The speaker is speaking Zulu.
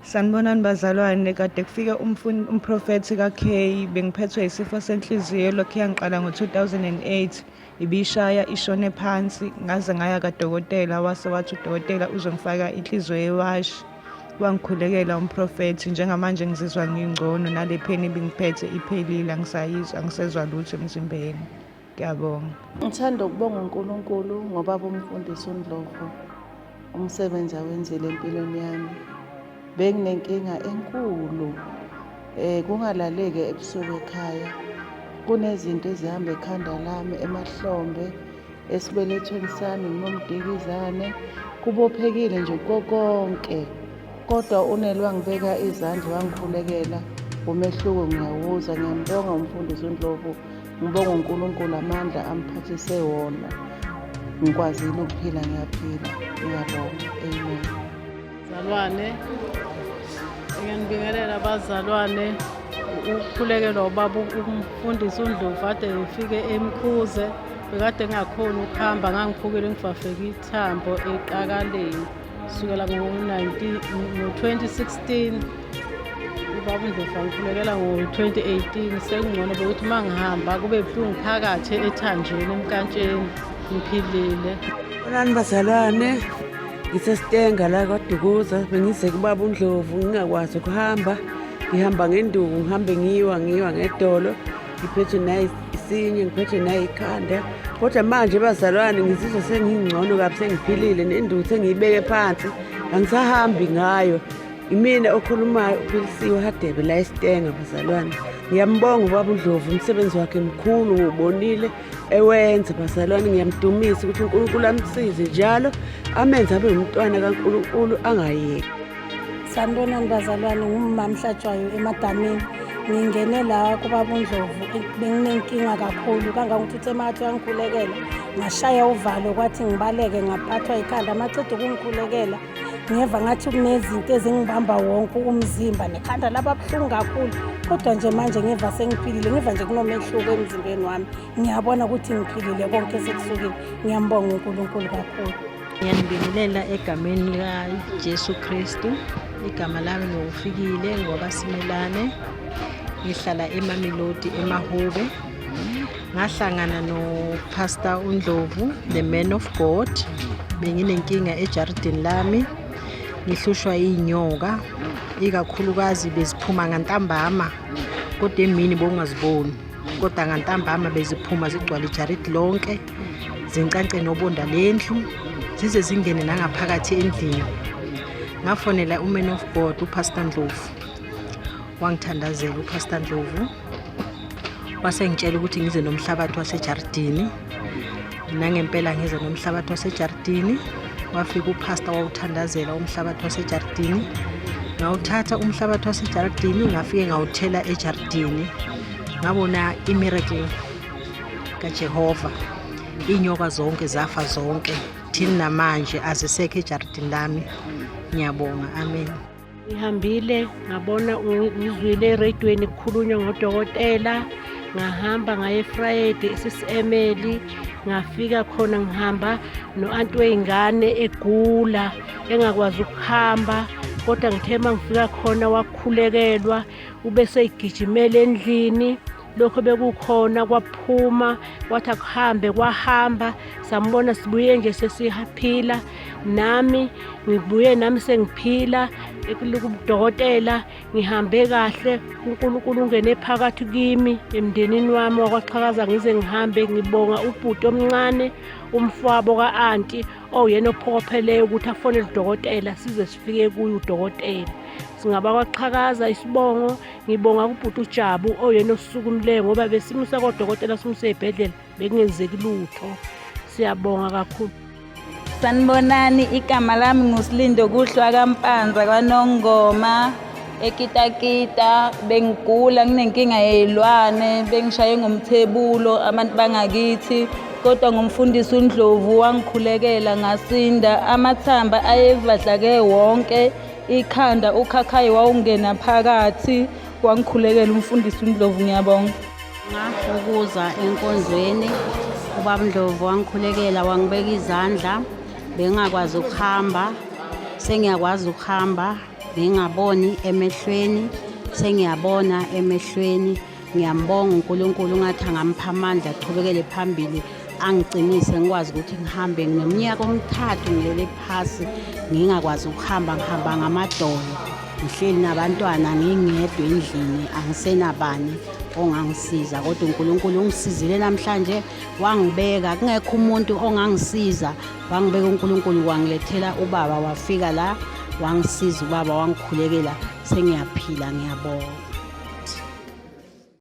Sanibonani bazalwane, kade kufike umprofethi ka-K, bengiphethwe isifo senhliziyo lokhu yangiqala ngo-2008, ibishaya ishone phansi, ngaze ngaya kadokotela, wase wathi udokotela uzongifaka inhliziyo yewashi. Wangikhulekela umprofethi, njengamanje ngizizwa ngingcono nale pheni ibingiphethe iphelile, angisayizwa, angisezwa lutho emzimbeni. Ngiyabonga. Ngithanda ukubonga uNkulunkulu ngobaba umfundisi uNdlovu umsebenzi awenzile empilweni yami. Benginenkinga enkulu kungalaleki ebusuku ekhaya. Kunezinto ezihamba ekhanda lami emahlombe esibelethweni sami nginomdikizane kubophekile nje kokonke kodwa uneli wangibeka izandla wangikhulekela umehluko ngiyawuza ngiyambonga umfundisi uNdlovu ngibonga uNkulunkulu amandla amphathise wona ngikwazile ukuphila ngiyaphila ngiyabonga amen. Bazalwane, ngiyanibingelela bazalwane. Ukukhulekelwa ubaba umfundisi uNdlovu ade ngifike eMkhuze, bekade ngingakhoni ukuhamba, ngangiphukile ngifafeke ithambo eqakaleni kusukela ngo-2016. Ubaba uNdlovu angikhulekela ngo-2018, sekungcono bekuthi uma ngihamba kube buhlungu phakathi ethanjeni emnkantsheni, ngiphilile. Bonani bazalwane, ngisesitenga la kwaDukuza, bengize kubaba uNdlovu ngingakwazi ukuhamba, ngihamba ngenduku, ngihambe ngiwa ngiwa ngedolo, ngiphethwe nayisinye, ngiphethwe nayikhanda. Kodwa manje bazalwane ngizizwa sengingcono kabi, sengiphilile, nenduku sengiyibeke phansi, angisahambi ngayo. Imina okhulumayo uPhilisiwe Hadebe la esitenga bazalwane. Ngiyambonga ubaba uNdlovu, umsebenzi wakhe mkhulu, ngiwubonile ewenza bazalwane. Ngiyamdumisa ukuthi uNkulunkulu amsize njalo amenze abe umntwana kaNkulunkulu angayeki. Sanibonani bazalwane, ngumama Mhlatshwayo emadamini. Ngingene la kubaba uNdlovu benginenkinga kakhulu kangangokuthi uthe makathi uyangikhulekela ngashaya uvalo kwathi ngibaleke ngaphathwa ikhanda maceda ukungikhulekela ngeva ngathi kunezinto ezingibamba wonke umzimba nekhanda laba buhlungu kakhulu kodwa nje manje ngiva sengiphilile ngiva nje kunomehluko emzimbeni wami ngiyabona ukuthi ngiphilile konke sekusukile ngiyambonga uNkulunkulu kakhulu. Ngiyanibingelela egameni likaJesu Kristu. Igama lami nguFikile ngowakaSimelane. Ngihlala eMamelodi eMahube. Ngahlangana noPastor uNdlovu, the man of God. Benginenkinga ejaridini lami, ngihlushwa iy'nyoka, ikakhulukazi beziphuma ngantambama, kodwa emini bowungaziboni. Kodwa ngantambama beziphuma zigcwale ijaridi lonke, zinkance nobonda lendlu, zize zingene nangaphakathi endlini. Ngafonela uman of God, uPastor Ndlovu. Wangithandazela uPastor Ndlovu. Wase ngitshela ukuthi ngize nomhlabathi wasejardini. Nangempela ngize nomhlabathi wasejardini. Wafika uPastor wawuthandazela umhlabathi wasejardini. Ngawuthatha umhlabathi wasejardini ngafike ngawuthela ejardini. Ngabona imiracle kaJehova. Inyoka zonke zafa zonke. Thini namanje azisekho ejardini lami. Ngiyabonga. Amen. Ngihambile ngabona ngizwile erediyweni kukhulunywa ngodokotela ngahamba ngaye eFrayedi esisemeli ngafika khona ngihamba no-anti wey'ngane egula engakwazi ukuhamba kodwa ngithe uma ngifika khona wakhulekelwa ube seyigijimela endlini lokho bekukhona kwaphuma kwathi akuhambe kwahamba sambona sibuye nje sesiphila nami ngibuye nami sengiphila kudokotela ngihambe kahle uNkulunkulu ungene phakathi kimi emndenini wami wakwaxhakaza ngize ngihambe ngibonga ubhuti omncane umfowabo ka-anti owuyena ophokopheleyo ukuthi afonele udokotela size sifike kuye udokotela singabakwaxhakaza isibongo ngibonga kubhuti uJabu oyena osukumileyo ngoba besimusa kodokotela simuse ey'bhedlela bekungenzeki lutho siyabonga kakhulu. Sanibonani, igama lami nguSilindo Kuhlwa kaMpanza kwaNongoma eKitakita. Bengigula nginenkinga yey'lwane, bengishaye ngomthebulo abantu bangakithi kodwa ngomfundisi uNdlovu wangikhulekela ngasinda. Amathamba ayevadlake wonke, ikhanda ukhakhayi wawungena phakathi, wangikhulekela umfundisi uNdlovu ngiyabonga. Ukuza enkonzweni ubaba Ndlovu wangikhulekela wangibeka izandla bengingakwazi ukuhamba sengiyakwazi ukuhamba Bengingaboni emehlweni, sengiyabona emehlweni. Ngiyambonga uNkulunkulu ngathi angampha amandla aqhubekele phambili angiqinise ngikwazi ukuthi ngihambe. Ngineminyaka omthathu ngilele phasi ngingakwazi ukuhamba, ngihamba ngamadolo. Ngihleli nabantwana ngingedwa endlini, angisenabani ongangisiza, kodwa uNkulunkulu ungisizile namhlanje wangibeka kungekho umuntu ongangisiza, wangibeka uNkulunkulu wangilethela ubaba, wafika la wangisiza ubaba, wangikhulekela, sengiyaphila, ngiyabonga.